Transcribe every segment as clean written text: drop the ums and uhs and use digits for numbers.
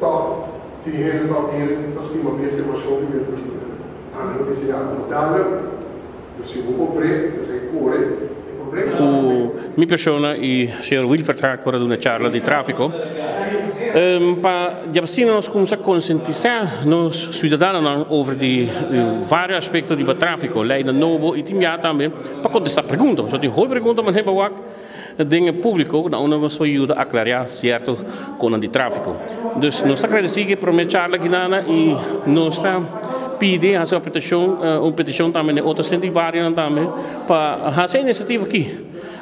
Toch tin hende, toch tin hende ta stima bestia mas hopi ku hende kustumber. Ami no bisa ya no dal leuk. Si bo kompr'é, esei kore e problema. Ku mi persona i señor Wilfred Hart por a duna charla di tráfiko pa djabasina nos kumsa konsientisá nos siudadanonan over di vários aspekto riba tráfiko, leinan nobo i tin bia tambe pa kontestá pregunta. Pasobra tin hopi pregunta manera bo wak den e públiko na unda nos por yuda aklariá sierto konan di tráfiko. Dus nos ta agradesí ku e promé charla aki i nos ta pidi hasi un petishon un petishon tambe na e otro sentro di barionan tambe pa hasi e inisiativa aki.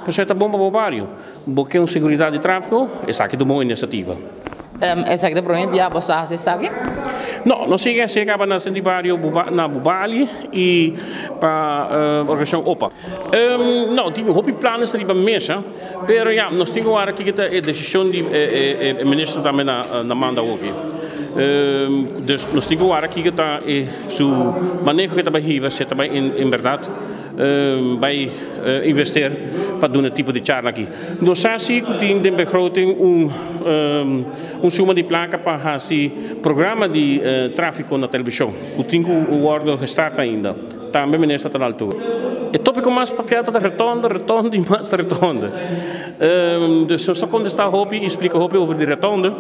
Pasobra ta bon pa bo bario. Bo ke un seguridat di tráfiko, esaki ta un bon inisiativa. Esaki ta promé bia bo sa hasi esaki? No, nos sigui hasi kaba na Sentro di Bario na Bubali i pa organisashon opa. No, tin hopi planes riba mesa, pero ya, nos tin ku wara kiko ta e desishon di e minister tambe na manda awoki. Dus nos tin ku wara kiko ta e su maneho ku e ta bai hiba, si e ta bai en bèrdat bai investeer pa duna e tipo di charla aki. Nos sa si ku tin den begroting un un suma di plaka pa hasi programa di trafiko na televishon ku tin ku wòrdu gestart ainda. Tambe minister ta na altura. E topiko mas papiá ta retonde, retonde i mas retonde. Dus nos ta kontestá hopi i splika hopi over di retonde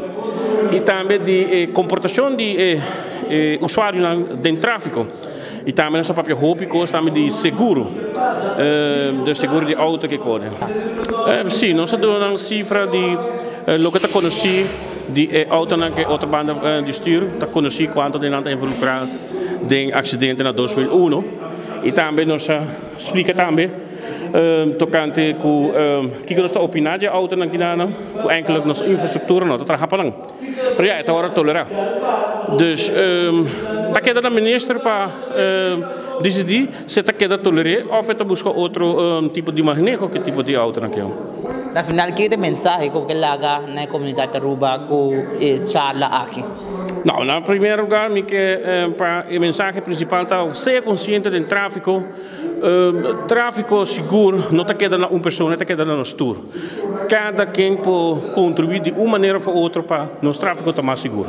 i tambe di e komportashon di e usuarionan den trafiko. I tambe nos ta papia hopi kos tambe di seguro, de seguro di outo ke kore. Si, nos a duna nan sifra di loke ta konosí di e outonan ku e otro banda di stür ta konosí kuantu di nan ta involukrá den aksidente na 2001. I tambe nos a splika tambe tokante ku kiko nos ta opiná di e outonan kinanan ku ènkele nos infrastruktura no ta traha pa nan. Pero ya, e ta ora tolerá. Dus ta keda na minister pa disidí si e ta keda toler'é òf e ta buska otro tipo di maneho ku e tipo di outonan aki. Na final, ke ta e mensahe ku bo ke laga na e komunidat Aruba ku e charla aki? No, na primer lugar mi ke pa e mensahe prinsipal ta sea konsiente den tráfiko. Tráfiko sigur no ta keda na un persona, e ta keda na nos tur. Kada ken por kontribuí di un manera òf otro pa nos tráfiko ta mas sigur.